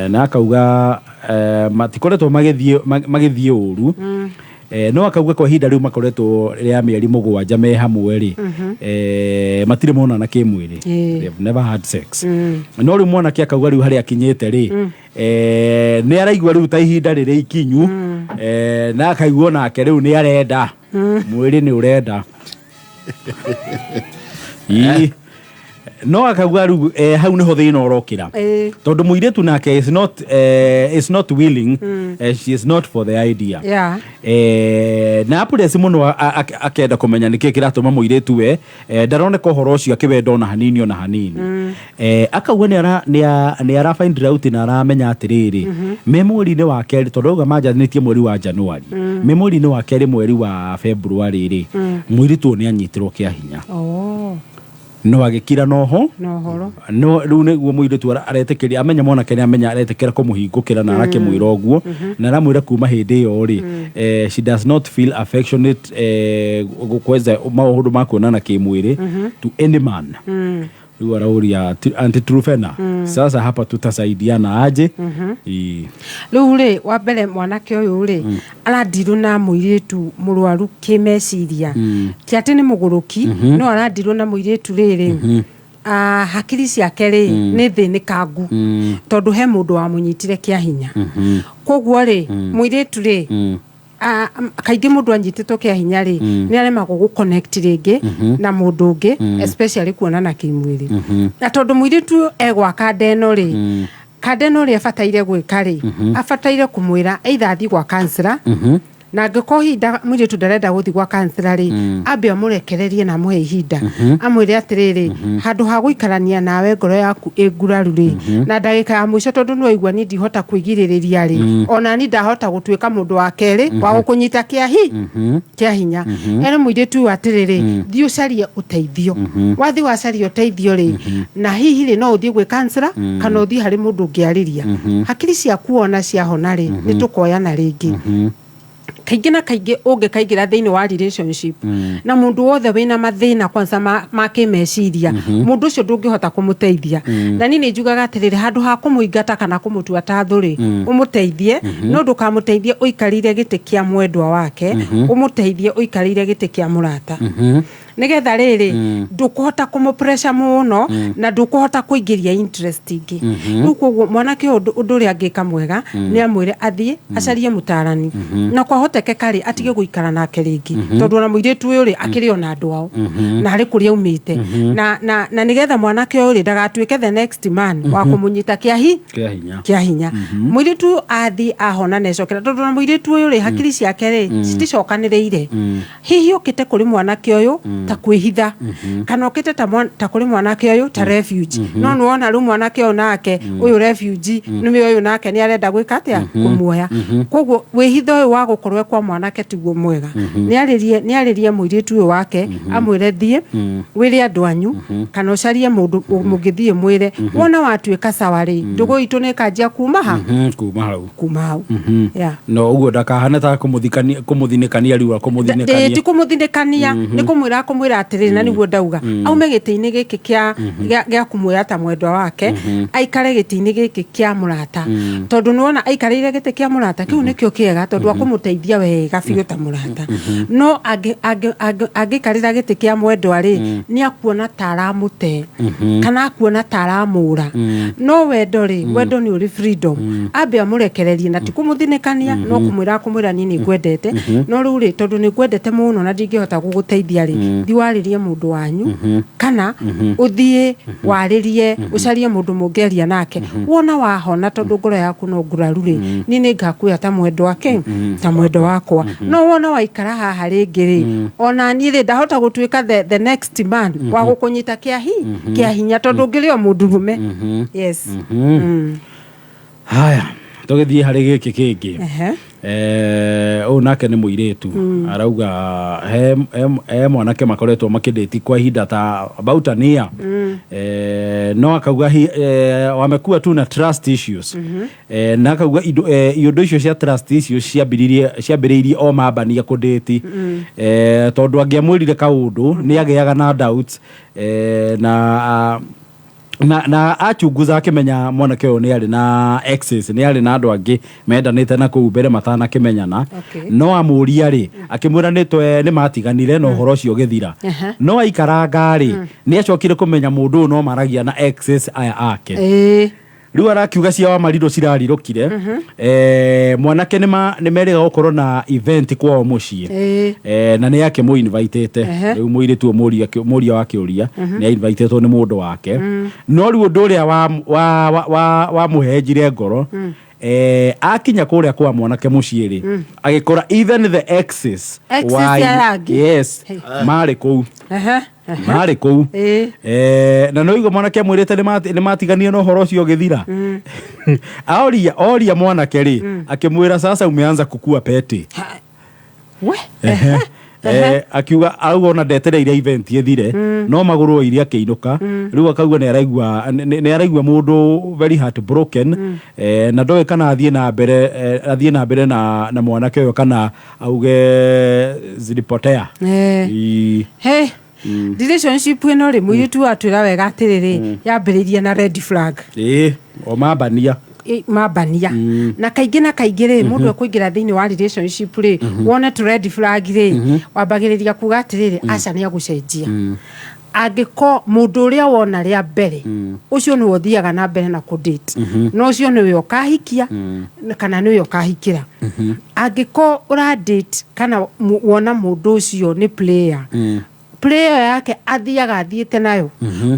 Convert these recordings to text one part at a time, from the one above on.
Na akauga matikoretwo magĩthiĩ ũru. No akauga kwa ihinda rĩu makoretwo rĩa mĩeri 7 me hamwe rĩ, matirĩ monana kĩmwĩrĩ. They have never had sex. No rĩu mwanake akauga rĩu harĩa akinyĩte rĩ, nĩ araigua rĩu ta ihinda rĩrĩ ikinyu, na akaigua nake rĩu nĩ arenda, mwĩrĩ nĩ ũrenda. Ii. No akauga rĩu hau nĩho thĩna ũrokĩra, tondũ mũirĩtu nake is not willing, she is not for the idea. Na apuresi mũno akenda kũmenya nĩkĩ kĩratũma mũirĩtu we ndaroneka ũhoro ũcio akĩwenda ona hanini ona hanini. Akauga nĩ ara find out na aramenya atĩrĩrĩ, me mweri-inĩ wa kerĩ, tondũ auga manjanĩtie mweri wa January, me mweri-inĩ wa kerĩ, mweri wa February rĩ, mũirĩtu ũyũ nĩ anyitirwo kĩa hinya. Oh. No agĩkira noho. Na ũhoro. No rĩu nĩguo mũirĩtu aretĩkĩria amenya mwanake nĩ amenya aretĩkĩra kũmũhingũkĩra na arakĩmwĩra ũguo, na aramwĩra kuma hĩndĩ ĩyo rĩ, she does not feel affectionate, kweza maũndũ ma kuonana kĩmwĩrĩ to any man. Rĩu arauria Aunty Trufena, sasa hapa tutasaidiana aje? Ii. Rĩu rĩ, wa mbere mwanake ũyũ rĩ, arandirwo na mũirĩtu mũrwaru kĩmeciria, ti atĩ nĩ mũgũrũki, no arandirwo na mũirĩtu rĩrĩ, hakiri ciake rĩ nĩ thĩnĩkangu, tondũ he mũndũ wamũnyitire kĩa hinya. Koguo rĩ, mũirĩtu rĩ, kaingĩ mũndũ anyitĩtwo kĩa hinya rĩ, nĩ aremagwo gũ connect rĩngĩ na mũndũ ũngĩ, especially kuonana kĩmwĩrĩ. Na tondũ mũirĩtu egwaka ndeno rĩ, kanda ĩno ũrĩa abataire gwĩka rĩ, abataire kũmwĩra either athiĩ gwa counselor, na angĩkorwo ihinda mũirĩtu ndarenda gũthiĩ gwa counselor rĩ, ambe amũrekererie na amũhe ihinda, amwĩre atĩrĩrĩ, handũ ha gũikarania nawe ngoro yaku ĩnguraru rĩ, na ndagĩka ya mũico tondũ nĩwaigua niĩ ndihota kwĩgirĩrĩria rĩ, ona ni ndahota gũtuĩka mũndũ wa kerĩ wa gũkũnyita kĩa hinya. Ere mũirĩtu ũyũ atĩrĩrĩ, thiĩ ũcarie ũteithio. Wathiĩ wacaria ũteithio rĩ, na hihi rĩ, no ũthiĩ gwĩ counselor kana ũthiĩ harĩ mũndũ ũngĩarĩria. Hakiri ciaku wona ciahona rĩ, nĩ tũkoyana rĩngĩ. Kaingĩ na kaingĩ ũngĩkaingĩra thĩinĩ wa relationship na mũndũ wothe wĩna mathĩna kwanza ma kĩmeciria, mũndũ ũcio ndũngĩhota kũmũteithia. Na niĩ nĩ njugaga atĩrĩrĩ, handũ ha kũmũingata kana kũmũtua ta thũ rĩ, ũmũteithie, no ndũkamũteithie ũikarĩire gĩtĩ kĩa mwendwa wake, ũmũteithie ũikarĩire gĩtĩ kĩa mũrata, nĩgetha rĩrĩ ndũkũhota kũmũ pressure mũno na ndũkũhota kũingĩria interest ingĩ. Rĩu koguo mwanake ũyũ, ũndũ ũrĩa angĩka mwega nĩ amwĩre athiĩ acarie mũtarani, na kwahotekeka rĩ, atige gũikara nake rĩngĩ, tondũ ona mũirĩtu ũyũ rĩ, akĩrĩ ona andũ ao na harĩ kũrĩa aumĩte, na nĩgetha mwanake ũyũ rĩ ndagatuĩke the next man wa kũmũnyita kĩa hi Kĩa hinya. Kĩa hinya. Mũirĩtu ũyũ athiĩ ahona na ecokera, tondũ ona mũirĩtu ũyũ rĩ, hakiri ciake rĩ citicokanĩrĩire. Hihi ũkĩte kũrĩ mwanake ũyũ ta kwĩhitha, kana ũkĩte ta kũrĩ mwanake ũyũ ta refuge, no nĩwona rĩu mwanake ũyũ nake ũyũ refugee nĩwe ũyũ nake nĩ arenda gwĩka atĩa? Kũmuoya. Koguo wĩhitho ũyũ wa gũkorwo e kwa mwanake tiguo mwega. Nĩ arĩrie mũirĩtu ũyũ wake, amwĩre thiĩ wĩre andũ anyu kana ũcarie mũndũ mũngĩthiĩ mwĩre. Wona watuĩka sawa rĩ, ndũgũ itũ nĩ ĩkanjia kuma ha? Kuma hau. Kuma hau, yeah. No ũguo ndakahane ta kũmũthinĩkania riũa. Kũmũthinĩkania. Ti kũmũthinĩkania, nĩ kũmwĩra atĩrĩrĩ, na nĩguo ndauga aume gĩtĩ-inĩ gĩkĩ gĩa kũmuoya ta mwendwa wake, aikare gĩtĩ-inĩ gĩkĩ kĩa mũrata, tondũ nĩwona aikarĩire gĩtĩ kĩa mũrata kĩu nĩkĩo kĩega, tondũ akũmũteithia wega biũ ta mũrata. No angĩikarĩra gĩtĩ kĩa mwendwa rĩ, nĩ akuona ta aramũte kana akuona ta aramũra. No wendo rĩ, wendo nĩ ũrĩ freedom. Ambe amũrekererie, na ti kũmũthinĩkania, no kũmwĩra niĩ nĩ ngwendete, no rĩu rĩ, tondũ nĩ ngwendete mũno na ndingĩhota gũgũteithia rĩ, thiĩ warĩrie mũndũ wanyu kana ũthiĩ warĩrie, ũcarie mũndũ mũngĩaria nake. Wona wahona, tondũ ngoro yaku no nguraru rĩ, niĩ nĩ ngakuoya ta mwendwa ke ta mwendwa wakwa. No wona waikara haha rĩngĩ rĩ, ona niĩ rĩ, ndahota gũtuĩka the next man wa gũkũnyita kĩa hinya, tondũ ngĩrĩ o mũndũrũme, yes. Haya, tũgĩthiĩ harĩ gĩkĩ kĩngĩ. Ũyũ nake nĩ mũirĩtu arauga he mwanake makoretwo makĩdate kwa ihinda ta about an year. No akauga wamekuwa tu na trust issues. Na akauga indo icio cia trust issues ciambĩrĩirie o mambania kũdate, tondũ angĩamwĩrire kaũndũ nĩ agĩaga na doubts, na Na achunguza akĩmenya mwanake ũyũ nĩ arĩ na exes, nĩ arĩ na andũ angĩ mendanĩte na kũu mbere matanakĩmenyana. No amũria rĩ, akĩmwĩra nĩ twe nĩ matiganire na ũhoro ũcio ũgĩthira. No aikaranga rĩ, nĩ acokire kũmenya mũndũ ũyũ no maragia na exes aya ake. Rĩu arakiuga cia wa marirũ cirarirũkire. Mwanake nĩ merĩga gũkorwo na event kwao mũciĩ. Na nĩ akĩmũ invitĩte. Rĩu mũirĩtu ũyũ mũria wa kĩũria nĩ ainvitĩtwo nĩ mũndũ wake. No rĩu ũndũ ũrĩa wamũhenjire ngoro, akinya kũrĩa kwa mwanake mũciĩ rĩ, agĩkora even the exes Exes aya angĩ. Yes. Hey. Marĩ kũu. Marĩ kũu. Na no igua mwanake amwĩrĩte nĩ matiganie na ũhoro ũcio ũgĩthira. Oria mwanake rĩ, akĩmwĩra, "Sasa umeanza kukua petty." We. Akiuga auga ona ndetereire event ĩthire, no magũrũ oire akĩinũka. Rĩu akauga nĩ araigua mũndũ very heartbroken, na ndoĩ kana athiĩ na mbere, athiĩ na mbere na mwanake ũyũ kana auge zilipotea. Hey. Relationship ĩno rĩ, mũirĩtu atwĩra wega atĩrĩrĩ, yambĩrĩirie na red flag. Ĩĩ, o mambania. Mambania na kaingĩ rĩ, mũndũ ekũingĩra thĩinĩ wa relationship rĩ, wone tu red flag rĩ, wambagĩrĩria kuga atĩrĩrĩ, aca, nĩ agũcenjia. Angĩko mũndũ ũrĩa wona rĩa mbere, ũcio nĩwe ũthiaga na mbere na kũdate, no ũcio nĩwe ũkahikia kana nĩwe ũkahikĩra. Angĩko ũradate kana wona mũndũ ũcio nĩ player, player yake athiaga athiĩte nayo.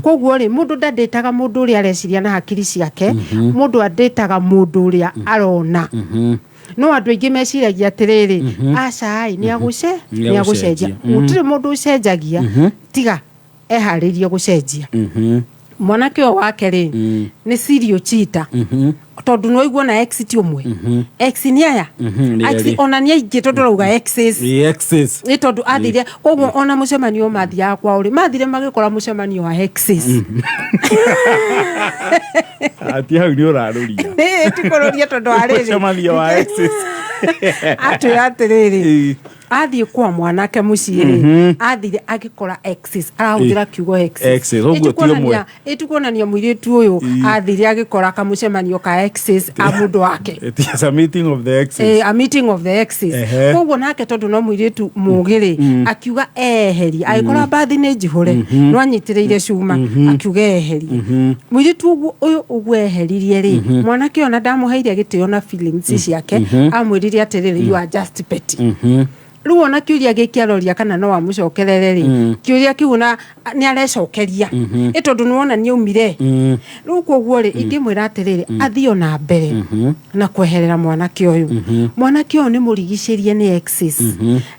Koguo rĩ, mũndũ ndandĩtaga mũndũ ũrĩa areciria na hakiri ciake, mũndũ andĩtaga mũndũ ũrĩa arona. No andũ aingĩ meciragia atĩrĩrĩ, aca ĩ, nĩ Nĩ nĩ agũcenjia. agũcenjia. Gũtirĩ mũndũ ũcenjagia tiga eharĩrie gũcenjia. Mwanake ũyũ wake rĩ, nĩ serial cheater, tondũ nĩ waigua na ex ti ũmwe, ex nĩ aya. Nĩ Ex erĩ. ona nĩ aingĩ, tondũ rauga exes. Ĩ, exes. Nĩ tondũ athire koguo ona mũcemanio mathiaga kwao rĩ, mathire magĩkora mũcemanio wa exes. Ati hau nĩ ũrarũria. Nĩ tikũrũria, tondũ wa rĩrĩ, Mũcemanio wa exes. Atwĩra atĩrĩrĩ, athiĩ kwa mwanake mũciĩ rĩ, athire agĩkora exes, arahũthĩra kiugo exes. Exes, ũguo ti ũmwe. Ĩtikuonania mũirĩtu ũyũ athire agĩkora kamũcemanio ka exes a mũndũ wake. It is a meeting of the exes. A meeting of the exes. Koguo nake tondũ no mũirĩtu mũgĩ rĩ, akiuga eherie, agĩkora mbathi nĩ njihũre, no anyitĩrĩire cuma, akiuga eherie mũirĩtu ũguo ũyũ. Ũguo eheririe rĩ, mwanake ona ndamũheire gĩtĩo na feelings ciake, amwĩrire atĩrĩrĩ, "You are just petty." Rĩu ona kĩũria gĩkĩ aroria kana no amũcokerere rĩ, kĩũria kĩu na nĩ arecokeria ĩ, tondũ nĩ wona nĩ aumire. Rĩu koguo rĩ, ingĩmwĩra atĩrĩrĩ, athiĩ ona mbere na kweherera mwanake ũyũ. Mwanake ũyũ nĩ mũrigicĩrie nĩ exes,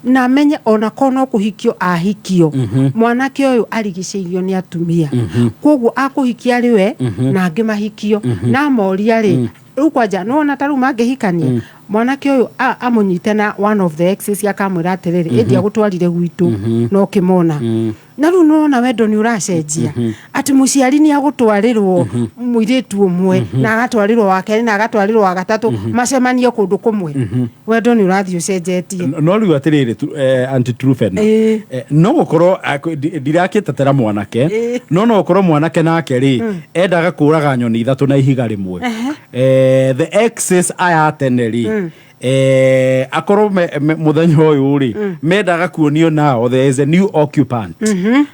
na amenye ona korwo no kũhikio ahikio, mwanake ũyũ arigicĩirio nĩ atumia. Koguo akũhikia arĩ we na angĩ mahikio na amoria rĩ, rĩu kwanja nĩwona ta rĩu mangĩhikania, mwanake ũyũ amũnyite na one of the exes, akamwĩra atĩrĩrĩ, ĩndĩ agũtwarire gwitũ no kĩmona. Na rĩu nĩwona wendo nĩ ũracenjia, atĩ mũciari nĩ agũtwarĩrwo mũirĩtu ũmwe na agatwarĩrwo wa kerĩ na agatwarĩrwo wa gatatũ, macemanie kũndũ kũmwe. Wendo nĩ ũrathiĩ ũcenjetie. No rĩu atĩrĩrĩ, Aunty Truphena, no gũkorwo ndirakĩtetera mwanake, no gũkorwo mwanake nake rĩ, endaga kũraga nyoni ithatũ na ihiga rĩmwe. The exes aya tene rĩ, akorwo mũthenya ũyũ rĩ, mendaga kuonio nao there is a new occupant.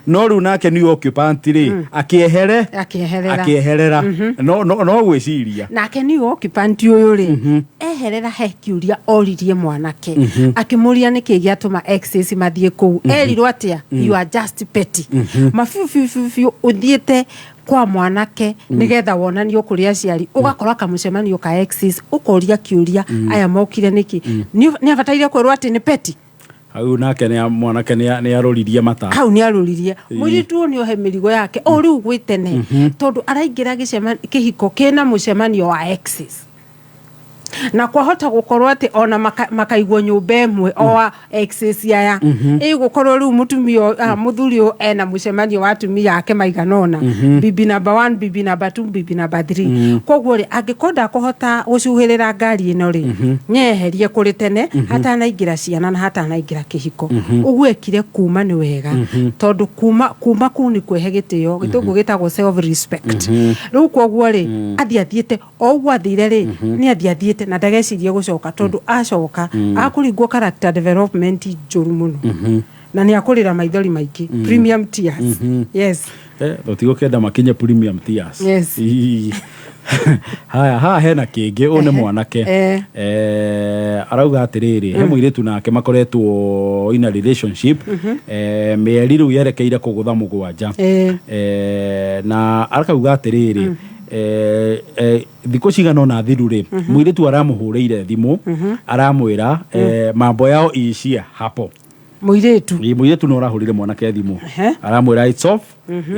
No rĩu nake new occupant rĩ, akĩehere. Akĩeherera. Akĩeherera. No gwĩciria. Nake new occupant ũyũ rĩ, eherera, he kĩũria oririe mwanake, akĩmũria nĩkĩ gĩatũma exes mathiĩ kũu. Erirwo atĩa? "You are just petty." Mabiũ biũ biũ biũ, ũthiĩte kwa mwanake nĩgetha wonanio kũrĩ aciari, ũgakora kamũcemanio ka exes, ũkoria kĩũria, aya mokire nĩkĩ? Nĩ abataire kwĩrwo atĩ nĩ petty. Hau nake mwanake nĩ arũririe mata. Hau nĩ arũririe. Mũirĩtu ũyũ nĩ ohe mĩrigo yake o rĩu gwĩ tene, tondũ araingĩra kĩhiko kĩna mũcemanio wa exes. Na kwahota gũkorwo atĩ ona makaigwo nyũmba ĩmwe o a exes aya, ĩgũkorwo rĩu mũtumia mũthuri ũyũ ena mũcemanio wa atumia ake maigana ũna, bibi number one, bibi number two, bibi number three. Koguo rĩ, angĩkorwo ndakũhota gũcuhĩrĩra ngari ĩno rĩ, nĩeherie kũrĩ tene hatanaingĩra ciana na hatanaingĩra kĩhiko. Ũguo ekire kuma nĩ wega, tondũ kuma kũu nĩ kwĩhe gĩtĩo, gĩtũngũ gĩtagwo self respect. Rĩu koguo rĩ, athiĩ athiĩte o ũguo athire rĩ, nĩ athiĩ athiĩte na ndagecirie gũcoka, tondũ acoka akũringwo character development njũru mũno na nĩ akũrĩra maithori maingĩ, premium tears, yes. Tũtigũkĩenda makinye premium tears. Yes. Ii. Haya, haha hena kĩngĩ, ũyũ nĩ mwanake. Arauga atĩrĩrĩ, he mũirĩtu nake makoretwo in a relationship mĩeri rĩu yerekeire kũgũtha 7. Na akauga atĩrĩrĩ, thikũ cigana ũna thiru rĩ, mũirĩtu aramũhũrĩire thimũ aramwĩra mambo yao iishie hapo. Mũirĩtu? Ĩ, mũirĩtu no arahũrire mwanake thimũ aramwĩra it's off,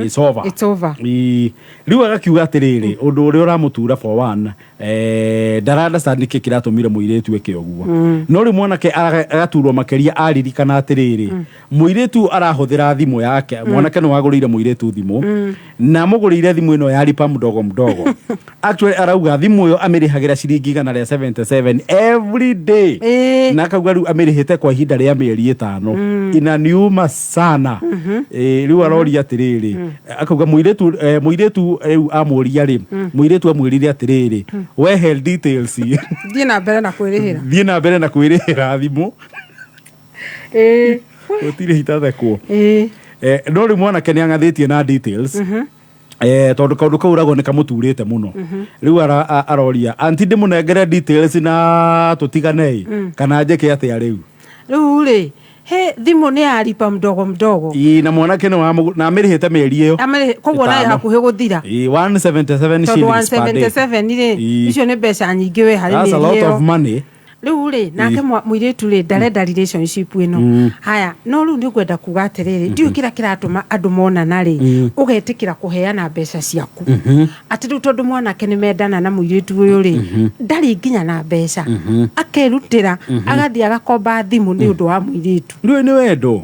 it's over. It's over. Ĩ, rĩu agakiuga atĩrĩrĩ, ũndũ ũrĩa ũramũtura for one, ndara understand nĩkĩ kĩratũmire mũirĩtu eke ũguo. No rĩu mwanake agaturwo makĩria aririkana atĩrĩrĩ, mũirĩtu arahũthĩra thimũ yake. Mwanake nĩ wagũrĩire mũirĩtu thimũ na amũgũrĩire thimũ ĩno ya lipa mdogo mdogo. Actually arauga thimũ ĩyo amĩrĩhagĩra ciringi 177 every day. Na akauga rĩu amĩrĩhĩte kwa ihinda rĩa mĩeri 5, inaniuma sana. Rĩu aroria atĩrĩrĩ, akauga mũirĩtu rĩu amũria rĩ, mũirĩtu amwĩrire atĩrĩrĩ, we he details. Thiĩ na mbere na kwĩrĩhĩra. Thiĩ na mbere na kwĩrĩhĩra thimũ. Gũtirĩ itathekwo. No rĩu mwanake nĩ ang'athĩtie na details, tondũ kaũndũ kau ũragwo nĩ kamũturĩte mũno. Rĩu aroria anti ndĩmũnengere details na tũtigane kana njĩke atĩa rĩu? Rĩu rĩ, he thimũ nĩ ya lipa mdogo mdogo. Ĩ, na mwanake nĩ na amĩrĩhĩte mĩeri ĩyo Koguo nayo 5. Hakuhĩ gũthira. Ĩ, 177 Tondũ shillings per day. 177 rĩ, icio nĩ mbeca nyingĩ we harĩ That's a mĩeri lot ĩyo. of money. Rĩu rĩ, nake mũirĩtu rĩ, ndarenda relationship ĩno. Haya, no rĩu nĩ ngwenda kuga atĩrĩrĩ, ndiũĩ kĩrĩa kĩratũma andũ monana rĩ, ũgetĩkĩra kũheana mbeca ciaku atĩ rĩu tondũ mwanake nĩ mendana na mũirĩtu ũyũ rĩ, ndarĩ nginya na mbeca, akerutĩra agathiĩ agakomba thimũ nĩ ũndũ wa mũirĩtu. Rĩu nĩ wendo.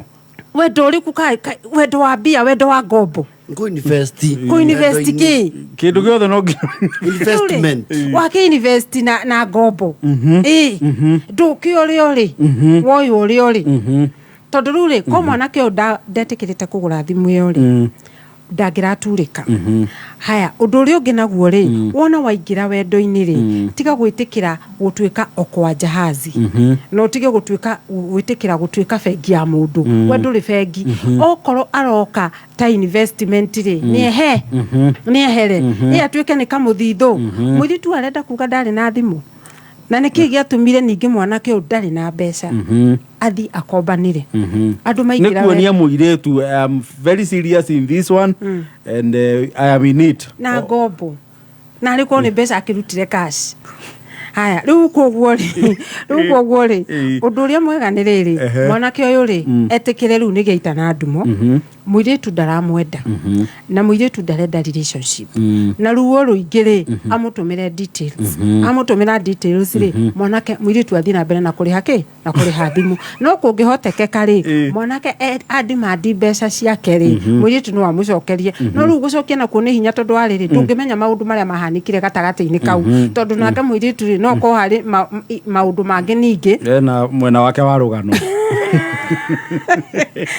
Wendo ũrĩkũ? Wendo wa mbia, wendo wa ngombo? Kũ invest. Kũ invest kĩ? Kĩndũ gĩothe no nginya Investment. Wake invest na ngombo ĩ ndũkĩ ũrĩa ũrĩ woyũ ũrĩa ũrĩ, tondũ rĩu rĩ, ko mwanake ũyũ ndetĩkĩrĩte kũgũra thimũ ĩyo rĩ, ndangĩraturĩka. Haya, ũndũ ũrĩa ũngĩ naguo rĩ, wona waingĩra wendo-inĩ rĩ, tiga gwĩtĩkĩra gũtuĩka okoa jahazi, na ũtige gũtuĩka gwĩtĩkĩra gũtuĩka bengi ya mũndũ. We ndũrĩ bengi. Okorwo aroka ta investment rĩ, nĩehe nĩehere ĩ atuĩke nĩ kamũthithũ. Mũirĩtu arenda kuga ndarĩ na thimũ, na nĩkĩ gĩatũmire ningĩ mwanake ũyũ ndarĩ na mbeca athi akombanĩre andũ Nĩ maingĩra kuonia mũirĩtu, I am very serious in this one and I am in it. Na ngombo, na arĩ korwo nĩ mbeca akĩrutire cash. Haya, rĩu koguo rĩ, ũndũ ũrĩa mwega nĩ rĩrĩ, mwanake ũyũ rĩ, etĩkĩre rĩu nĩ gĩaita na ndumo. Mũirĩtu ndaramwenda na mũirĩtu ndarenda relationship, na ruo rũingĩ rĩ, amũtũmĩre details. Amũtũmĩra details rĩ, mwanake mũirĩtu athiĩ na mbere na kũrĩha kĩ na kũrĩha thimũ. No kũngĩhotekeka rĩ, mwanake adimandi mbeca ciake rĩ, mũirĩtu no amũcokerie. No rĩu gũcokia nakuo nĩ hinya, tondũ wa rĩrĩ, ndũngĩmenya maũndũ marĩa mahanĩkire gatagatĩ-inĩ kau, tondũ nake mũirĩtu rĩ, no korwo harĩ maũndũ mangĩ ningĩ. Ena mwena wake wa rũgano.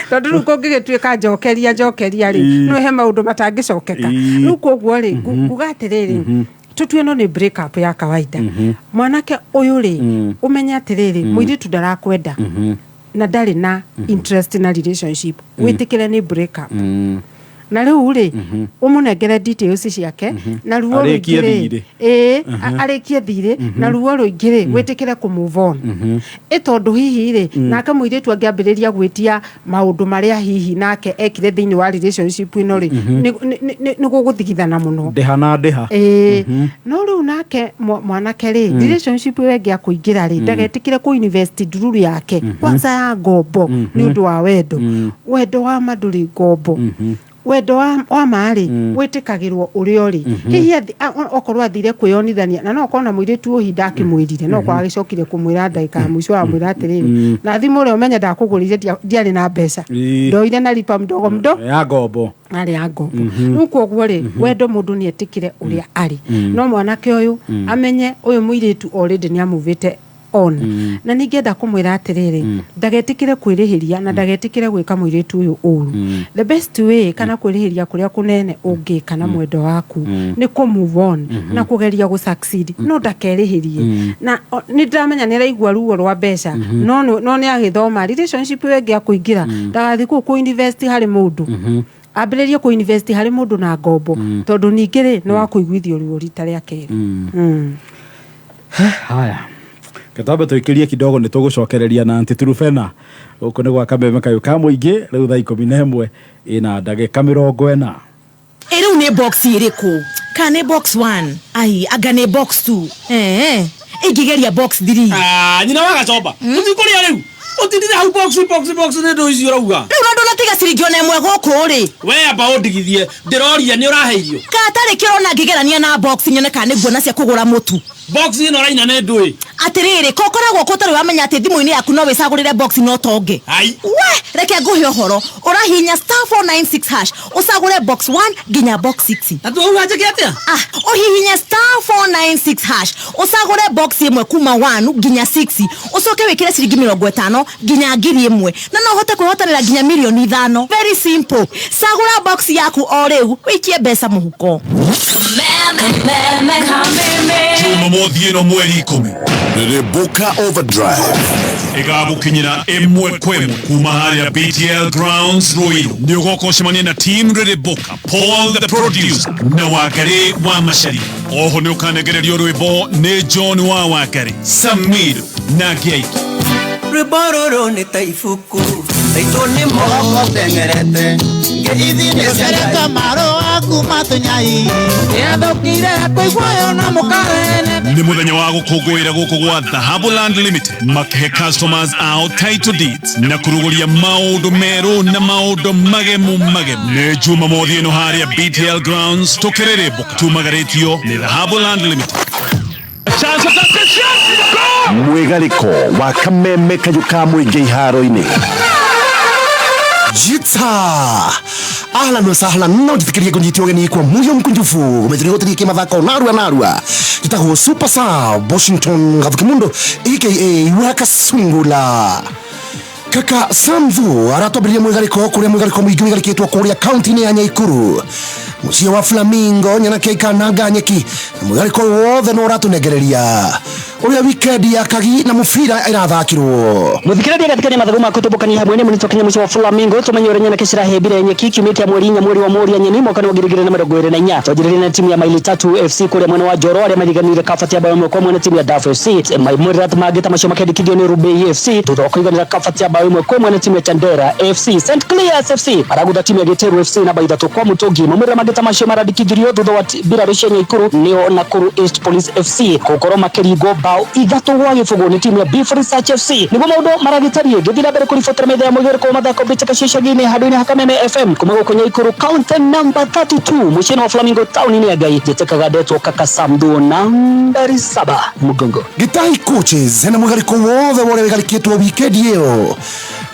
Tondũ rĩu kũngĩgĩtuĩka njokeria njokeria rĩ, no he maũndũ matangĩcokeka. Rĩu koguo rĩ, nguga atĩrĩrĩ, tũtue no nĩ break up ya kawaida. Mwanake ũyũ rĩ, ũmenye atĩrĩrĩ, mũirĩtu ndarakwenda na ndarĩ na interest na relationship. Wĩtĩkĩre nĩ break up. Na rĩu rĩ, ũmũnengere details ciake na ruo Arĩkie rũingĩ rĩ, thirĩ. Ĩĩ, arĩkie thirĩ. Na ruo rũingĩ rĩ, wĩtĩkĩre kũ move on, ĩ tondũ hihi rĩ, nake mũirĩtu angĩambĩrĩria gwĩtia maũndũ marĩa hihi nake ekire thĩinĩ wa relationship ĩno rĩ, nĩ gũgũthigithana mũno. Ndĩha na ndĩha. Ĩĩ, no rĩu nake mwanake rĩ, relationship ĩyo ĩngĩ akũingĩra rĩ, ndagetĩkĩre kũ invest ndururu yake kwanza ya ngombo nĩ ũndũ wa wendo. Wendo wa ma ndũrĩ ngombo. Wendo wa ma rĩ, wĩtĩkagĩrwo ũrĩa ũrĩ. Hihi okorwo athire kwĩyonithania, na no okorwo na mũirĩtu ũhinda akĩmwĩrire, no korwo agĩcokire kũmwĩra ndagĩka ya mũico, amwĩra atĩrĩrĩ, na thimũ ũrĩa ũmenye ndakũgũrĩire, ndiarĩ na mbeca, ndoire na lipa mdogo mdo Ya ngombo. Arĩ ya ngombo. Rĩu koguo rĩ, wendo, mũndũ nĩ etĩkĩre ũrĩa arĩ, no mwanake ũyũ amenye ũyũ mũirĩtu already nĩ amuvĩte on. Na ningĩenda kũmwĩra atĩrĩrĩ, ndagetĩkĩre kwĩrĩhĩria na ndagetĩkĩre gwĩka mũirĩtu ũyũ ũru. The best way kana kwĩrĩhĩria kũrĩa kũnene ũngĩka na mwendo waku nĩ kũ move on na kũgeria gũ succeed, no ndakerĩhĩrie. Na nĩ ndĩramenya nĩ araigua ruo rwa mbeca, no nĩ agĩthoma relationship ĩyo ĩngĩ akũingĩra, ndagathiĩ kũu kũ invest harĩ mũndũ, ambĩrĩrie kũ invest harĩ mũndũ na ngombo, tondũ ningĩ rĩ, nĩ wa kũiguithio ruo rita rĩa kerĩ. Haya, ketwambe tũikĩrie kidogo, nĩ tũgũcokereria na Aunty Turufena. Gũkũ nĩ gwa Kameme kayũ ka mũingĩ. Rĩu thaa 11 ĩna ndagĩka 40. Ĩ rĩu nĩ box ĩrĩkũ? Kana nĩ box 1? Ai, anga nĩ box 2? Ingĩgeria box 3. Ah, nyina wa gacomba, tũthiĩ kũrĩa rĩu, ũtindire hau box box box nĩ ndũ icio ũrauga. Rĩu no ndũnatiga ciringi ona ĩmwe gũkũ rĩ. We amba ũndigithie, ndĩroria nĩ ũrahe irio. Katarĩ kĩrona ngĩgerania na box nyone kana nĩ nguona cia kũgũra mũtu. Box ĩno ũraina nĩ ndũĩ. Atĩrĩrĩ, ko ũkoragwo kũ ũtarĩ wamenya atĩ thimũ-inĩ yaku no wĩcagũrĩre box no tonge? Ai. We reke ngũhe ũhoro. Ũrahihinya *496# ũcagũre box 1 nginya box 6. Na tuauga njĩke atĩa? Ah, ũhihinye *496# ũcagũre box ĩmwe kuma 1 nginya 6, ũcoke wĩkĩre ciringi 50 nginya 1,000, na no ũhote kwĩhotanĩra nginya mirioni 5. Very simple. Cagũra box yaku o rĩu, wĩikie mbeca mũhuko. Jumamothi ĩno mweri 10, Rĩrĩmbũka Overdrive ĩgagũkinyĩra ĩmwe kwa ĩmwe kuma harĩa BTL Grounds, Ruiru. Nĩ ũgoka ũcemanie na team Rĩrĩmbũka, Paul the producer na Wangari wa Macharia. Oho nĩ ũkanengererio rwĩmbo nĩ John wa Wangari, Samido na angĩ aingĩ. Rwĩmbo rũrũ nĩ ta ibuku taitũ nĩ moko teng'erete ngeithi nĩ cia marũa kuma tũnyai nĩathũkire kũiguayo na mũkarene. Nĩ mũthenya wa gũkũngũĩra gũkũ gwa Dhahabu Land Limited, makĩhe customers ao title deeds na kũrugũria maũndũ merũ na maũndũ magemu magemu. Nĩ Jumamothi ĩno harĩa BTL Grounds, tũkĩrĩrĩmbũka tumagarĩtio nĩ Dhahabu Land Limited. Mwĩgarĩko wa Kameme kayũ ka mũingĩ iharo-inĩ. Jita ahlan wa sahlan, no njĩtĩkĩrie ngũnyite ũgeni kwa muyo mkunjufu methuri gũtĩrie kĩmathako narua narua. Njĩtagwo Super Sub Washington Gathukimundo aka Wakasungula. Kaka Samvu aratwambĩrĩria mwĩgarĩko kũrĩa mwĩgarĩko mũingĩ wĩgarĩkĩtwo kũrĩa kaunti-inĩ ya Nyaikuru, mũciĩ wa Flamingo, nyanake ikananga nyeki, na mwĩgarĩko wothe no ũratũnengereria ũrĩa weekend ya kagi na mũbira ĩrathakirwo. Muthikĩrĩria gatikania mathagu ma kũtũmbũkania hamwe nĩ mũnitwo kinya mũciĩ wa Flamingo, tumenye ũrĩa nyanake cirahĩmbire nyeki kiumia kĩa mweri 4, mweri wa Mũũria Nyeni, mwaka wa 2024. Twanjĩrĩria na timu ya Maili Tatu FC kũrĩa mwena wa Njoro, arĩa mariganĩire kabati ya bao 1-1 na timu ya Daf FC. Maimũrĩra mangĩ ta macio makĩandĩkithio nĩ Rubei FC thutha wa kũiganĩra kabati ya bao 1-1 na timu ya Chandera FC. St Clears FC maragutha timu ya Gĩtĩru FC na bao 3 kwa mũtũngi. Maumĩrĩra mangĩ ta macio marandĩkithirio thutha wa mbirarũ cia Nyaikuru, nĩo Nakuru East Police FC gũkorwo makĩringwo bao 3-0 nĩ timu ya Beef Research FC. Nĩguo maũndũ maragĩtariĩ. Ngĩthiĩ na mbere kũribotera metha ya mũigarĩko wa mathako mbĩtĩka cia icagi-inĩ handũ-inĩ ha Kameme FM kuma gũkũ Nyaikuru, county number 32, mũciĩ wa Flamingo, taũni-inĩ ya Ngai. Njĩtĩkaga ndetwo Kaka Samdu, nambari 7 mũgongo. Gĩtai Coaches na mwĩgarĩko wothe wa ũrĩa wĩgarĩkĩtwo weekend ĩyo,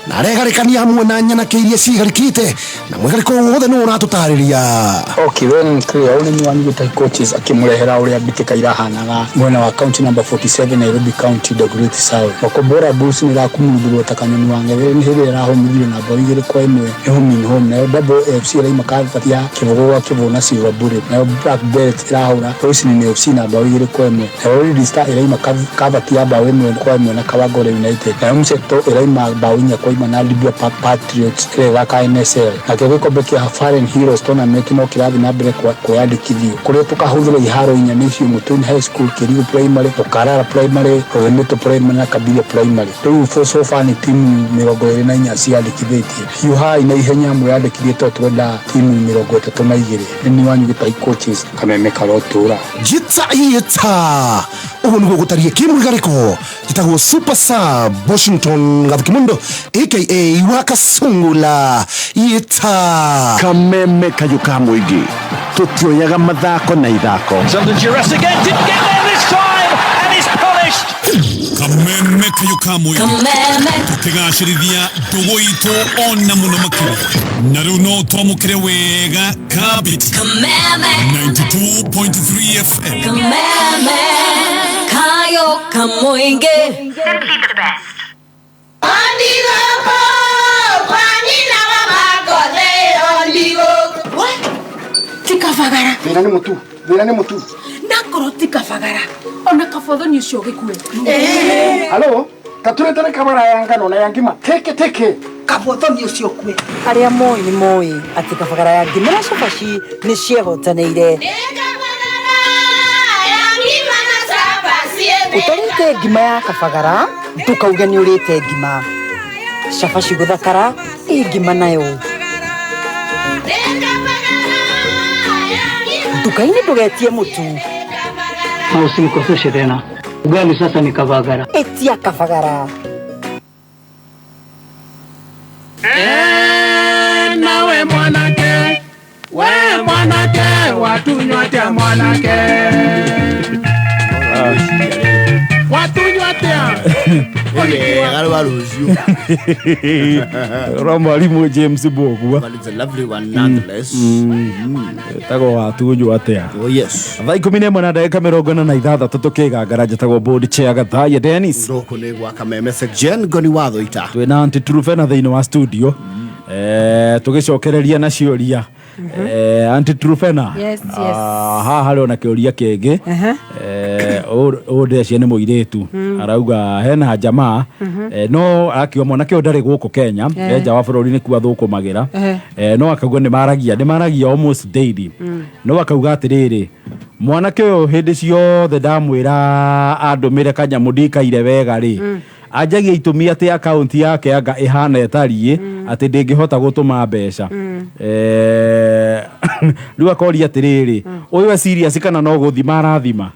na aregarĩkania hamwe na nyanake iria cigarĩkĩte, na mwĩgarĩko wothe nĩ ũratũtarĩria. Okay, well and clear. Ũrĩmi wa Gĩtai Coaches akĩmũrehera ũrĩa mbĩtĩka irahanaga mwena wa county number 47, Nairobi County, Dagoretti South. Makombora Bulls nĩ ĩrakumuthirwo ta kanyoni wa ng'ethe nĩ hĩndĩ ĩrĩa ĩrahomithirio na bao 2-1 nĩ Home Home. Nayo Double AFC ĩraima kabati ya 0-0 na Silver Bullet. Nayo Black Belt ĩrahũra Roslyn FC na bao 2-1. Nayo Lady Star ĩraima kabati ya bao 1-1 na Kawangware United. Nayo Mseto ĩraima bao 4-1 na Libya Patriots ĩrĩa ĩthakaga NSL. Nakĩo gĩkombe kĩa Fallen Heroes Tournament no kĩrathiĩ na mbere kwĩyandĩkithio, kũrĩa tũkahũthĩra iharo inya, nĩcio Mutuini High School, Kĩriũ Primary, Ũkarara Primary, Rothemito Primary na Kabiria Primary. Rĩu for so far nĩ timu 24 ciandĩkithĩtie. Hiũhai na ihenya mwĩyandĩkithie, tondũ tũrenda timu 32. Nĩ niĩ wanyu Gĩtai Coaches, Kameme karotũra. Jita yita. Ũguo nĩguo gũtariĩ kĩmwigarĩko. Njĩtagwo Super Sub Washington Gathukimundo aka Wakasungula Ita. Kameme kayũ ka mũingĩ tũtioyaga mathako na ithako. Kameme kayũ ka mũingĩ tũkĩgacĩrithia ndũgũ itũ ona mũno makĩria na rĩu no twamũkĩre wega kabiti Kameme. 92.3 FM. Kameme. Kayo kamoinge. Tikabagara. Thĩna nĩ mũtu, thĩna nĩ mũtu. Nakorwo tikabagara ona kabothoni ũcio gĩkue. Halo, taturetere kabara ya ngano na ya ngima teke teke. Kabothoni ũcio kue. Arĩa moĩ nĩ moĩ atĩ kabagara ya ngima na cabaci nĩ ciehotanĩire. Ũtarĩte ngima ya kabagara ndũkauge nĩ ũrĩte ngima. Cabaci gũthakara ĩ ngima nayo. Nduka-inĩ ndũgetie mũtu. Na usinikoseshe tena. Ugali sasa ni kabagara. Ĩtia kabagara. Nawe mwanake, we mwanake, watunywa atia mwanake, watunywa atia. Wega rwa rũciũ. Ra mwarimũ James Mbũgua. But it's a lovely one nonetheless. Tagwo watunywo atia. Oh yes. Thaa 11 na ndagĩka 46 tũkĩgangara njĩtagwo board chair Gathaiya Dennis. Gũkũ nĩ gwa Kameme section ngoni wa Thũita. Twĩna Aunty Trufena thĩinĩ wa studio. Tũgĩcokereria na ciũria. Aunty Trufena. Yes, yes. Haha harĩ ona kĩũria kĩngĩ. Ũyũ ndĩreciria nĩ mũirĩtu. Arauga hena jamaa no akiuga mwanake ũyũ ndarĩ gũkũ Kenya, e nja wa bũrũri nĩkuo athũkũmagĩra. No akauga nĩ maragia almost daily. No akauga atĩrĩrĩ, mwanake ũyũ hĩndĩ ciothe ndamwĩra andũmĩre kanyamũ ndikaire wega rĩ, anjagia itũmi atĩ akaunti yake anga ĩhana ĩtariĩ atĩ ndĩngĩhota gũtũma mbeca. Rĩu akoria atĩrĩrĩ, ũyũ e serious kana no gũthima arathima?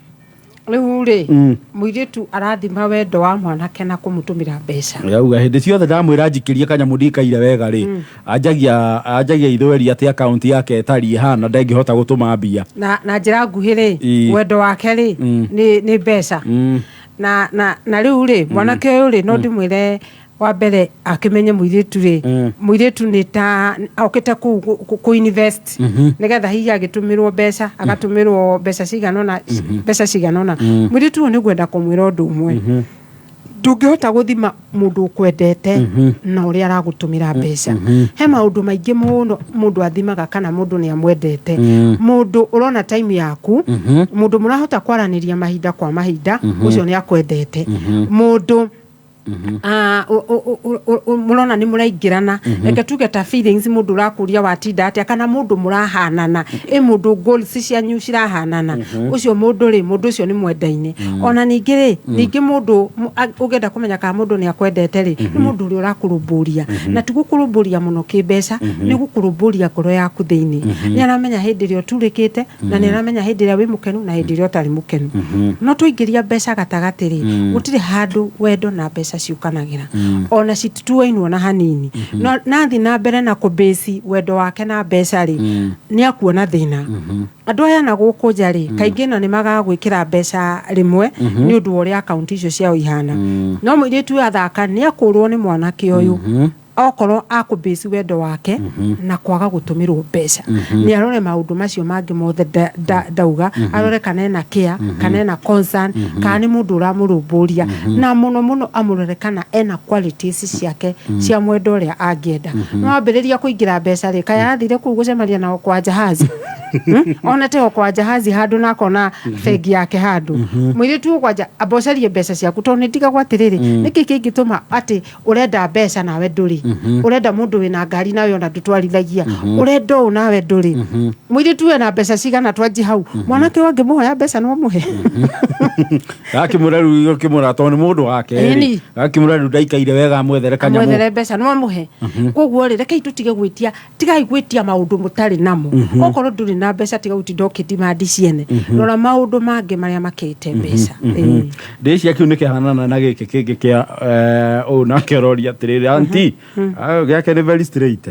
Rĩu rĩ, mũirĩtu arathima wendo wa mwanake na kũmũtũmĩra mbeca. Yauga hĩndĩ ciothe ndamwĩra njikĩrie kanyamũ ndikaire wega rĩ, anjagia ithweri atĩ akaunti yake ĩtariĩ hana ndĩngĩhota gũtũma mbia. Na njĩra nguhĩ rĩ, wendo wake rĩ nĩ mbeca. Na rĩu rĩ, mwanake ũyũ rĩ, no ndĩmwĩre wa mbere akĩmenye mũirĩtu rĩ, mũirĩtu nĩ ta okĩte kũu kũ invest nĩgetha hihi agĩtũmĩrwo mbeca, agatũmĩrwo mbeca cigana ũna, mbeca cigana ũna. Mũirĩtu ũyũ nĩ ngwenda kũmwĩra ũndũ ũmwe. Ndũngĩhota gũthima mũndũ ũkwendete na ũrĩa aragũtũmĩra mbeca. He maũndũ maingĩ mũno mũndũ athimaga kana mũndũ nĩ amwendete. Mũndũ ũrona time yaku, mũndũ mũrahota kwaranĩria mahinda kwa mahinda, ũcio nĩ akwendete. Mũndũ mũrona nĩ mũraingĩrana, reke tuge ta feelings, mũndũ ũrakũria watinda atĩa kana mũndũ mũrahanana, ĩ mũndũ goals cianyu cirahanana, ũcio mũndũ rĩ, mũndũ ũcio nĩ mwendaine. Ona ningĩ rĩ, ningĩ mũndũ ũngĩenda kũmenya kana mũndũ nĩ akwendete rĩ, nĩ mũndũ ũrĩa ũrakũrũmbũria, na ti gũkũrũmbũria mũno kĩmbeca, nĩ gũkũrũmbũria ngoro yaku thĩinĩ. Nĩ aramenya hĩndĩ ĩrĩa ũturĩkĩte, na nĩ aramenya hĩndĩ ĩrĩa wĩ mũkenu na hĩndĩ ĩrĩa ũtarĩ mũkenu. No twaingĩria mbeca gatagatĩ rĩ, gũtirĩ handũ wendo na mbeca ciũkanagĩra. Ona citituainwo na hanini. No nathi na mbere na kũbĩci wendo wake na mbeca rĩ, nĩ akuona thĩna. Andũ aya na gũkũ nja rĩ, kaingĩ na nĩ magaga gwĩkĩra mbeca rĩmwe nĩ ũndũ wa ũrĩa akaunti icio ciao ihana. No mũirĩtu ũyũ athaka nĩ akũrwo nĩ mwanake ũyũ. Okorwo akũbĩci wendo wake na kwaga gũtũmĩrwo mbeca, nĩ arore maũndũ macio mangĩ mothe ndauga, arore kana ena care, kana ena concern, kana nĩ mũndũ ũramũrũmbũria, na mũno mũno amũrore kana ena qualities ciake cia mwendo ũrĩa angĩenda. No ambĩrĩria kũingĩra mbeca rĩ, kaya athire kũu gũcemania nao kwa jahazi. Ona te o kwa jahazi handũ na akona bengi yake handũ. Mũirĩtu ũyũ kwanja amba ũcarie mbeca ciaku, tondũ nĩ ndigagwo atĩrĩrĩ, nĩkĩ kĩngĩtũma atĩ ũrenda mbeca nawe ndũrĩ? Ũrenda mũndũ wĩna ngari nawe ona ndũtwarithagia. Ũrenda ũũ nawe ndũrĩ. Mũirĩtu wena mbeca cigana? Twanji hau, mwanake ũyũ angĩmũhoya mbeca no mũhe? Gakĩmwĩra rĩu, gakĩmwĩra tondũ nĩ mũndũ wake rĩ, Ĩni. Gakĩmwĩra rĩu ndaikaire wega amwethere kanyamũ. Amwethere mbeca no amũhe? Koguo rĩ, rekei tũtige gwĩtia, tigai gwĩtia maũndũ mũtarĩ namo. Okorwo ndũrĩ na mbeca, tiga gũtinda ũkĩdemand ciene. Rora maũndũ mangĩ marĩa makĩrĩte mbeca. Ĩĩ. Ndĩcia kĩu nĩ kĩhanana na gĩkĩ kĩngĩ kĩa ũyũ nake ũroria atĩrĩrĩ, anti gĩake nĩ very straight.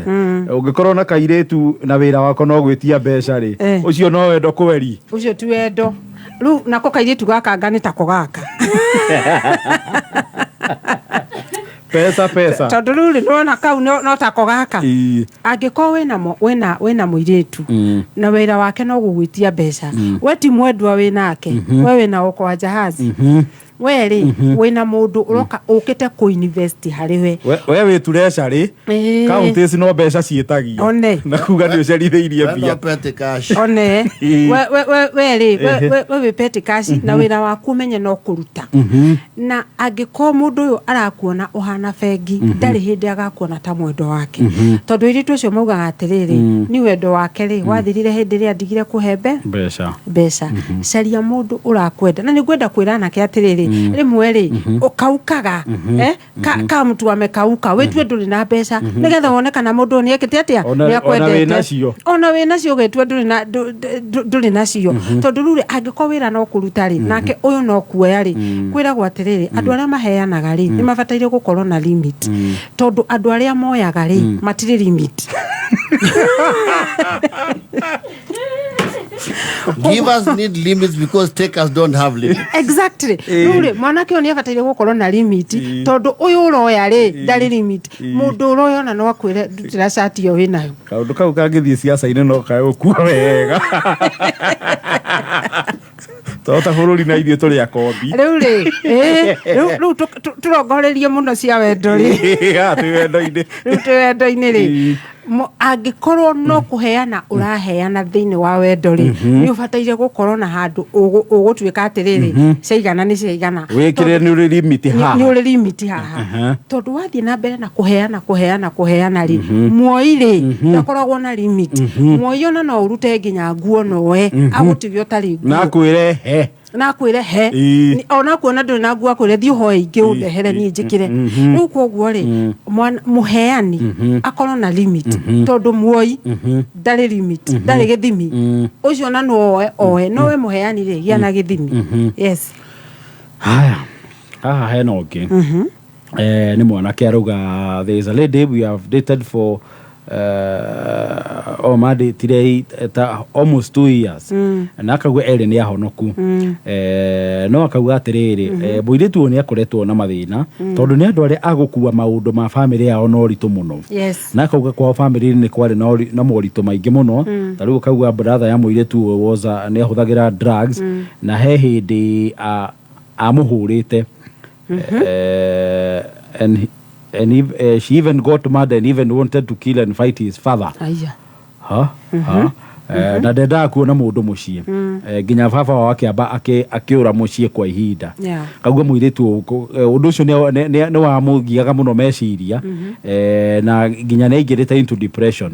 Ũngĩkorwo na kairĩtu na wĩra wako no gwĩtia mbeca rĩ, ũcio no wendo kweri? Ũcio ti wendo. Rĩu nako kairĩtu gaka anga nĩ tako gaka. Pesa pesa. Tondũ rĩu rĩ, nĩwona kau no tako gaka. Angĩkorwo wĩna mũirĩtu na wĩra wake no gũgwĩtia mbeca, we ti mwendwa wĩ nake. We wĩna okoa jahazi. We rĩ, wĩna mũndũ ũroka ũkĩte kũ-invest harĩ we. We wĩ treasury. Kaunti no mbeca ciĩtagio. One. Na kuga nĩ ũcerithĩirie We mbia. no petty cash. One. We rĩ, we wĩ petty cash na wĩra waku ũmenye no kũruta. Na angĩkorwo mũndũ ũyũ arakuona ũhana bengi, ndarĩ hĩndĩ agakuona ta mwendo wake. Tondũ airĩtu acio maugaga atĩrĩrĩ, ni wendo wake rĩ wathirire hĩndĩ ĩrĩa ndigire kũhe mbeca. Mbeca. Caria mũndũ ũrakwenda. Na nĩ ngwenda kwĩra anake atĩrĩrĩ, rĩmwe rĩ ũkaukaga, eh, ka mtu amekauka, wĩtue ndũrĩ na mbeca nĩgetha wone kana mũndũ ũyũ nĩekĩte atĩa. Ona Nĩakwendete. wĩ nacio. Ona wĩ nacio ũgetua ndũrĩ nacio. Tondũ rĩu rĩ, angĩkorwo wĩra no kũruta rĩ, nake ũyũ no kuoya rĩ, kwĩragwo atĩrĩrĩ, andũ arĩa maheanaga rĩ nĩ mabataire gũkorwo na limit, tondũ andũ arĩa moyaga rĩ matirĩ limit. Givers need limits because takers don't have limits. Exactly. Rĩu rĩ, mwanake ũyũ nĩ abataire gũkorwo na limit, tondũ ũyũ ũroya rĩ ndarĩ limit. Mũndũ ũroya ona no akwĩre ndutĩra cati ĩyo wĩnayo. Kaũndũ kau kangĩthiĩ ciaca-inĩ no kae gũkua wega, tondũ ta bũrũri na ithuĩ tũrĩ akombi. Rĩu rĩ, rĩu tũrongorerie mũno cia wendo rĩ. Haha twĩ wendo-inĩ. Rĩu twĩ wendo-inĩ rĩ, angĩkorwo no kũheana ũraheana thĩinĩ wa wendo rĩ, nĩ ũbataire gũkorwo na handũ ũgũtuĩka atĩrĩrĩ, ciaigana nĩ ciaigana. Wĩkĩre nĩ ũrĩ limit haha. Nĩ ũrĩ limit haha. Tondũ wathiĩ na mbere na kũheana, kũheana, kũheana rĩ, muoi rĩ ndakoragwo na limit. Muoi ona no ũrute nginya nguo noe agũtige ũtarĩ nguo. Na akwĩre he. Na akwĩre he. Ona kuona ndũrĩ na nguo, akwĩre thiĩ ũhoe ingĩ ũndehere niĩ njĩkĩre. Rĩu koguo rĩ, mũheani akorwo na limit, tondũ muoi ndarĩ limit, ndarĩ gĩthimi. Ũcio ona no oe oe, no we mũheani rĩ, gĩa na gĩthimi. Yes. Haya, haha hena ũngĩ. Nĩ mwanake arauga there is a lady we have dated for o mandĩtire ta almost 2 years. Na akauga erĩ nĩ ahonoku. No akauga atĩrĩrĩ, mũirĩtu ũyũ nĩ akoretwo na mathĩna, tondũ nĩ andũ arĩa agũkua maũndũ ma bamĩrĩ yao na ũritũ mũno. Na akauga kwao bamĩrĩ nĩ kwarĩ na moritũ maingĩ mũno. Ta rĩu akauga brother ya mũirĩtu ũyũ nĩ ahũthagĩra drugs, na he hĩndĩ amũhũrĩte. And she even got mad and even wanted to kill and fight his father. Aya. Ha ha. Na ndendaga kuona mũndũ mũciĩ. Nginya baba wao akĩamba akĩũra mũciĩ kwa ihinda. Kauga mũirĩtu ũyũ ũndũ ũcio nĩ wamũgiaga mũno meciria. Na nginya nĩ aingĩrĩte into depression.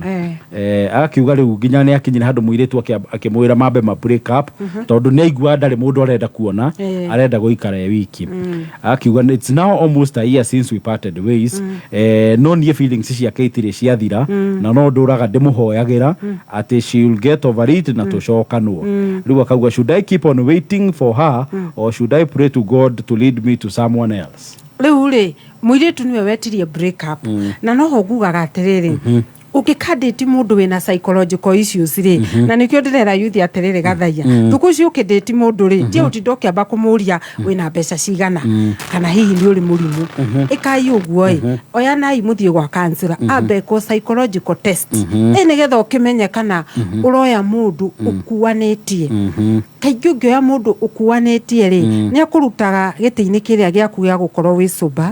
Akiuga rĩu nginya nĩ akinyire handũ mũirĩtu akĩmwĩra mambe ma break up, tondũ nĩ aiguaga ndarĩ mũndũ arenda kuona. Arenda gũikara e wiki. Akiuga it's now almost a year since we parted ways. No niĩ feelings ciake itirĩ ciathira, na no ndũraga ndĩmũhoyagĩra atĩ she will get over it na tũcokanwo. Rĩu akauga, should I keep on waiting for her or should I pray to God to lead me to someone else? Rĩu rĩ, mũirĩtu nĩwe wetirie break up. Na noho ngugaga atĩrĩrĩ, ũngĩkandĩti mũndũ wĩna psychological issues rĩ, na nĩkĩo ndĩrera yuthi atĩrĩrĩ, gathaia thukũ ici ũkĩndĩti mũndũ rĩ, tie ũtinda ũkĩamba kũmũria wĩna mbeca cigana kana hihi nĩ ũrĩ mũrimũ. Ĩkai ũguo ĩ, oyanai mũthiĩ gwa counselor, ambe ekwo psychological test ĩ, nĩgetha ũkĩmenye kana ũroya mũndũ ũkuanĩtie. Kaingĩ ũngĩoya mũndũ ũkuanĩtie rĩ, nĩ akũrutaga gĩtĩ-inĩ kĩrĩa gĩaku gĩa gũkorwo wĩ sober,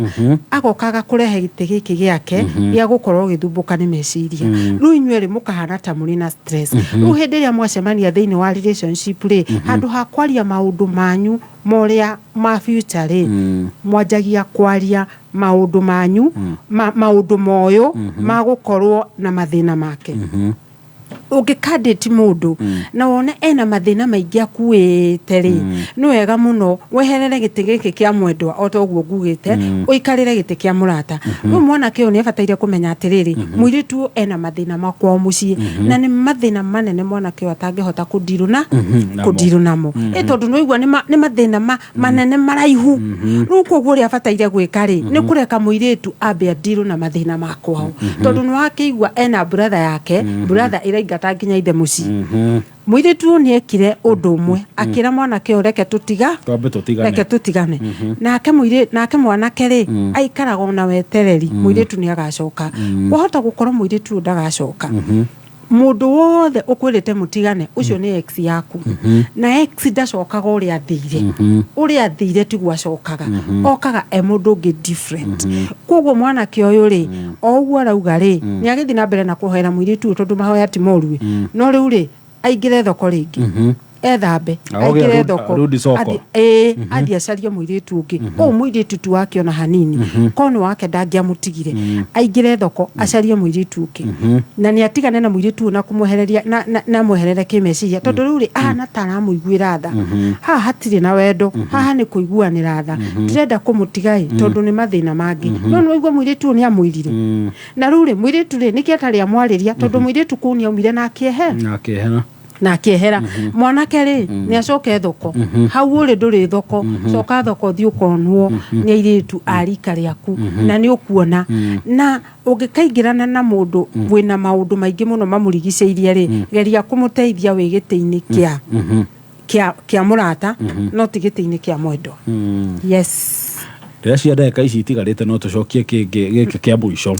agoka agakũrehe gĩtĩ gĩkĩ gĩake gĩa gũkorwo ũgĩthumbũka nĩ meciria. kĩmeciria. Rĩu inyuerĩ mũkahana ta mũrĩ na stress. Rĩu hĩndĩ ĩrĩa mwacemania thĩinĩ wa relationship rĩ, handũ ha kwaria maũndũ manyu ma ũrĩa ma future rĩ, mwanjagia kwaria maũndũ manyu maũndũ moyũ ma gũkorwo na mathĩna make. Ũngĩkandĩti mũndũ na wone ena mathĩna maingĩ akuĩte rĩ, nĩ wega mũno weherere gĩtĩ gĩkĩ kĩa mwendwa o ta ũguo ngugĩte, ũikarĩre gĩtĩ kĩa mũrata. Rĩu mwanake ũyũ nĩ abataire kũmenya atĩrĩrĩ, mũirĩtu ũyũ ena mathĩna ma kwao mũciĩ, na nĩ mathĩna manene mwanake ũyũ atangĩhota kũndirũ na Namo. kũndirũ namo. Ĩ tondũ nĩ waigua nĩ mathĩna manene maraihu. Rĩu koguo ũrĩa abataire gwĩka rĩ, nĩ kũreka mũirĩtu ambe andirũ na mathĩna ma kwao, tondũ nĩ wakĩigua ena brother yake, brother ĩraingata nginya ithe mũciĩ. Mũirĩtu ũyũ nĩ ekire ũndũ ũmwe, akĩra mwanake ũyũ, reke tũtiga Twambe tũtigane. Reke tũtigane. Nake mũirĩ nake mwanake rĩ, aikaraga ona wetereri mũirĩtu nĩ agacoka. Wahota gũkorwo mũirĩtu ũyũ ndagacoka. Mũndũ wothe ũkwĩrĩte mũtigane, ũcio nĩ ex yaku, na ex ndacokaga ũrĩa athire. Ũrĩa athire tiguo acokaga, okaga e mũndũ ũngĩ different. Koguo mwanake ũyũ rĩ, o ũguo arauga rĩ, nĩ agĩthiĩ na mbere na kũhoera mũirĩtu ũyũ, tondũ mahoya ti moru ĩ. No rĩu rĩ, aingĩre thoko rĩngĩ, ethambe, Aoge aingĩre arudi- thoko, arudi soko. Ĩĩ, athiĩ acarie mũirĩtu ũngĩ. Ũũ mũirĩtu tu wake ona hanini korwo nĩ wake ndangĩamũtigire. Aingĩre thoko acarie mũirĩtu ũngĩ, na nĩ atigane na mũirĩtu ũyũ na kũmwehereria na mweherere kĩmeciria, tondũ rĩu rĩ, ahana ta aramũiguĩra tha. Haha hatirĩ na wendo, haha nĩ kũiguanĩra tha. Ndĩrenda kũmũtiga ĩ tondũ nĩ mathĩna mangĩ. No nĩ waigua mũirĩtu ũyũ nĩ amwĩrire, na rĩu rĩ, mũirĩtu rĩ, nĩkĩ atarĩ amwarĩria? Tondũ mũirĩtu kũu nĩ aumire na akĩehe Na akĩehera. Na akĩehera. Mwanake rĩ, nĩ acoke thoko. Hau ũrĩ ndũrĩ thoko, coka thoko, thiĩ ũkonwo nĩ airĩtu a rika rĩaku, na nĩ ũkuona. Na ũngĩkaingĩrana na mũndũ wĩna maũndũ maingĩ mũno mamũrigicĩirie rĩ, geria kũmũteithia wĩ gĩtĩ-inĩ kĩa mũrata, no ti gĩtĩ-inĩ kĩa mwendwa. Yes. Ndĩreciria ndagĩka ici itigarĩte no tũcokie kĩngĩ gĩkĩ kĩa mũico.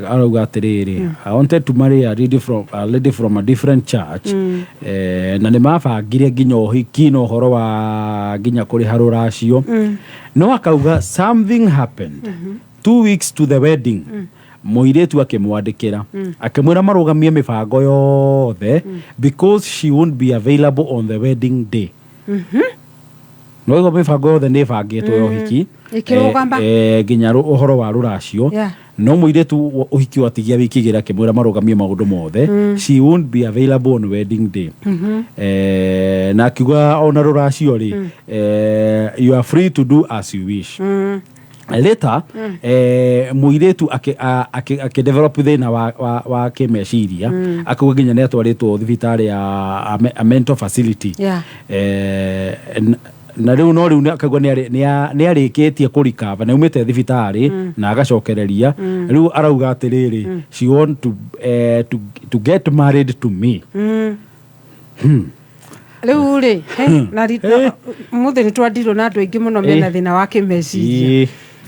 Arauga atĩrĩrĩ, "I wanted to marry a lady from a different church." Na nĩ mabangire nginya ũhiki na ũhoro wa nginya kũrĩha rũracio, no akauga something happened 2 weeks to the wedding. Mũirĩtu akĩmwandĩkĩra akĩmwĩra marũgamie mĩbango yothe because she won't be available on the wedding day. No ĩgo mĩbango yothe nĩ ĩbangĩtwo ya ũhiki. Ĩkĩrũgama. Nginya ũhoro wa rũracio. No mũirĩtu ũhiki watigia wiki igĩrĩ akĩmwĩra marũgamie maũndũ mothe, she won't be available on wedding day. Na akiuga ona rũracio rĩ, you are free to do as you wish. Later mũirĩtu akĩ develop thĩna wa kĩmeciria, akauga nginya nĩ atwarĩtwo thibitarĩ ya a mental facility. Na rĩu no rĩu akauga nĩ arĩkĩtie kũrikava, nĩ aumĩte thibitarĩ na agacokereria. Rĩu arauga atĩrĩrĩ, she want to get married to me. Rĩu rĩ, na mũthĩ nĩ twandirwo na andũ aingĩ mũno mena thĩna wa kĩmeciria.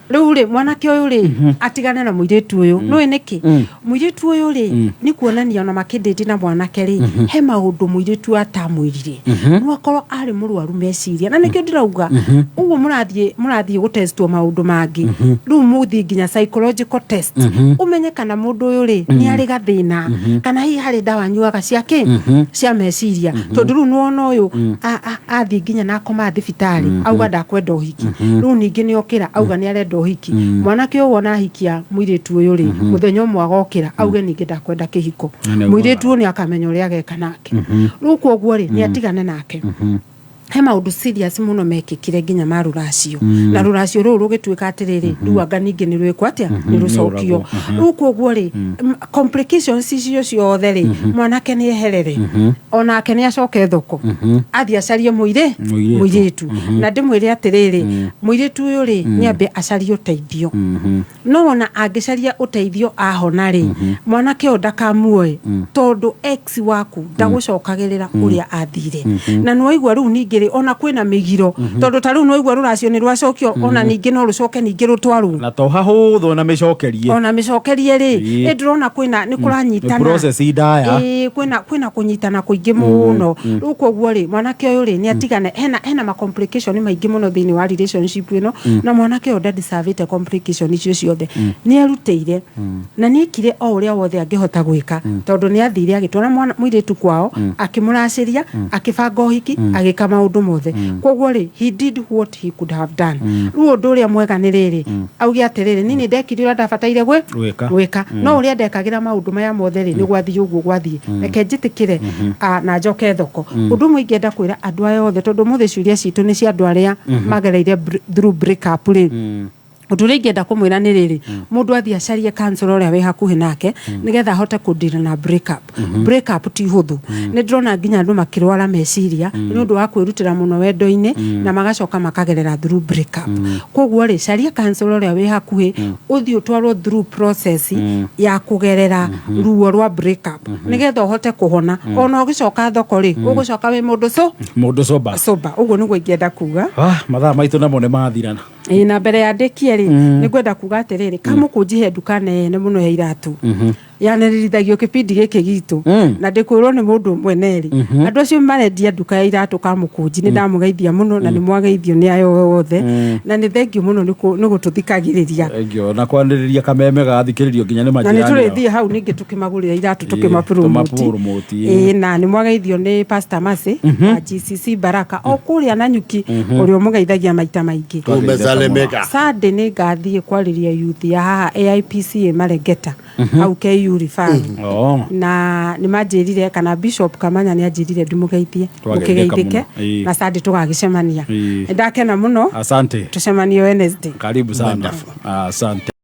Rĩu rĩ, mwanake ũyũ rĩ, atigane na mũirĩtu ũyũ. Nĩũĩ nĩkĩ? Mũirĩtu ũyũ rĩ, nĩ kuonania ona makĩndĩti na mwanake rĩ, he maũndũ mũirĩtu atamwĩrire. No akorwo arĩ mũrwaru meciria, na nĩkĩo ndĩrauga ũguo mũrathiĩ gũtestwo maũndũ mangĩ. Rĩu mũthiĩ nginya psychological test, ũmenye kana mũndũ ũyũ rĩ, nĩ arĩ gathĩna, kana hihi harĩ ndawa anyuaga cia kĩ cia meciria. Tondũ rĩu nĩwona ũyũ athiĩ nginya na akoma thibitarĩ, auga ndakwenda ũhiki. Rĩu ningĩ nĩ okĩra auga nĩ arenda ũhiki. Mwanake ũyũ wona ahikia mũirĩtu ũyũ rĩ, mũthenya ũmwe agokĩra auge ningĩ ndakwenda kĩhiko. Na nĩ Mũirĩtu ũyũ nĩ akamenya ũrĩa ageka nake. Rĩu koguo rĩ, nĩ atigane nake. He maũndũ serious mũno mekĩkire nginya ma rũracio, na rũracio rũu rũgĩtuĩka atĩrĩrĩ, rĩu anga ningĩ nĩ rwĩkwo atĩa, nĩ rũcokio. Rĩu koguo rĩ, complications icio ciothe rĩ, mwanake nĩ eherere, onake nĩ acoke thoko, athiĩ acarie mũirĩ Mũirĩtu. Mũirĩtu. Na ndĩmwĩre atĩrĩrĩ, mũirĩtu ũyũ rĩ, nĩ ambe acarie ũteithio. No ona angĩcaria ũteithio ahona rĩ, mwanake ũyũ ndakamuoe, tondũ ex waku ndagũcokagĩrĩra ũrĩa athire. Na nĩwaigua rĩu ningĩ rĩngĩ rĩ, ona kwĩna mĩgiro, tondũ ta rĩu nĩwaigua rũracio nĩ rwacokio, ona ningĩ no rũcoke ningĩ rũtwarwo. Na to hahũthũ na mĩcokerie. Ona mĩcokerie rĩ, ĩ ndĩrona kwĩna nĩ kũranyitana. Nĩ process ndaya. Ĩĩ, kwĩna kũnyitana kũingĩ mũno. Rĩu koguo rĩ, mwanake ũyũ rĩ, nĩ atigane, hena ma complication maingĩ mũno thĩinĩ wa relationship ĩno, na mwanake ũyũ ndadeservĩte complication icio ciothe. Nĩ erutĩire na nĩ ekire o ũrĩa wothe angĩhota gwĩka, tondũ nĩ athire agĩtwara mwana mũirĩtu kwao, akĩmũracĩria, akĩbanga ũhiki, agĩka maũndũ mothe. Koguo rĩ, he did what he could have done. Rĩu ũndũ ũrĩa mwega nĩ rĩrĩ, auge atĩrĩrĩ, niĩ nĩ ndekire ũrĩa ndabataire gwĩka. Gwĩka, no ũrĩa ndekagĩra maũndũ maya mothe rĩ, nĩ gwathiĩ ũguo gwathiĩ, reke njĩtĩkĩre na njoke thoko. Ũndũ ũmwe ingĩenda kwĩra andũ aya othe, tondũ ũmũthĩ ciũria citũ nĩ cia andũ arĩa magereire through break up rĩ, ũndũ ũrĩa ingĩenda kũmwĩra nĩ rĩrĩ, mũndũ athiĩ acarie counselor ũrĩa wĩ hakuhĩ nake, nĩgetha ahote kũdeal na break up. Break up ti hũthũ. Nĩ ndĩrona nginya andũ makĩrwara meciria nĩ ũndũ wa kwĩrutĩra mũno wendo-inĩ, na magacoka makagerera through break up. Koguo rĩ, caria counselor ũrĩa wĩ hakuhĩ, ũthiĩ ũtwarwo through process ya kũgerera ruo rwa break up, nĩgetha ũhote kũhona. Ona ũgĩcoka thoko rĩ, ũgũcoka wĩ mũndũ so Mũndũ sober. Sober. Ũguo nĩguo ingĩenda kuga. Ah, mathaa maitũ namo nĩ mathirana. Ĩĩ, na mbere ya ndĩkie rĩ, nĩ ngwenda kuga atĩrĩrĩ, kamũkũnjihe nduka nene mũno ya iratũ yanĩrĩrithagio kĩbindi gĩkĩ gitũ, na ndĩkwĩrwo nĩ mũndũ ũmwe nerĩ. Andũ acio marendia nduka ya iratũ kamũkũnji, nĩ ndamũgeithia mũno, na nĩ mwageithio nĩ ayo othe, na nĩ thengio mũno nĩ gũtũthikagĩrĩria. Thank you. Na kwanĩrĩria kameme gathikĩrĩrio nginya nĩ Na nĩ majirani ao. Tũrĩthiĩ hau ningĩ tũkĩmagũrĩra iratũ, tũkĩmapromote. Tũmapromote, Ĩĩ, na nĩ mwageithio nĩ Pastor Mercy wa GCC Baraka o kũrĩa Nanyuki, ũrĩa ũmũgeithagia maita maingĩ. Umesalimika. Sunday nĩ ngathiĩ kwarĩria youth ya haha AIPCA Marengeta, hau KU Referral. Na nĩ manjĩrire, kana Bishop Kamanya nĩ anjĩrire ndimũgeithie. Twageithĩka Mũkĩgeithĩke. Mũno. Ĩĩ. Na Sunday tũgagĩcemania. Ĩĩ. Nĩ ndakena mũno. Asante. Tũcemanie Wednesday. Karibu sana. Asante.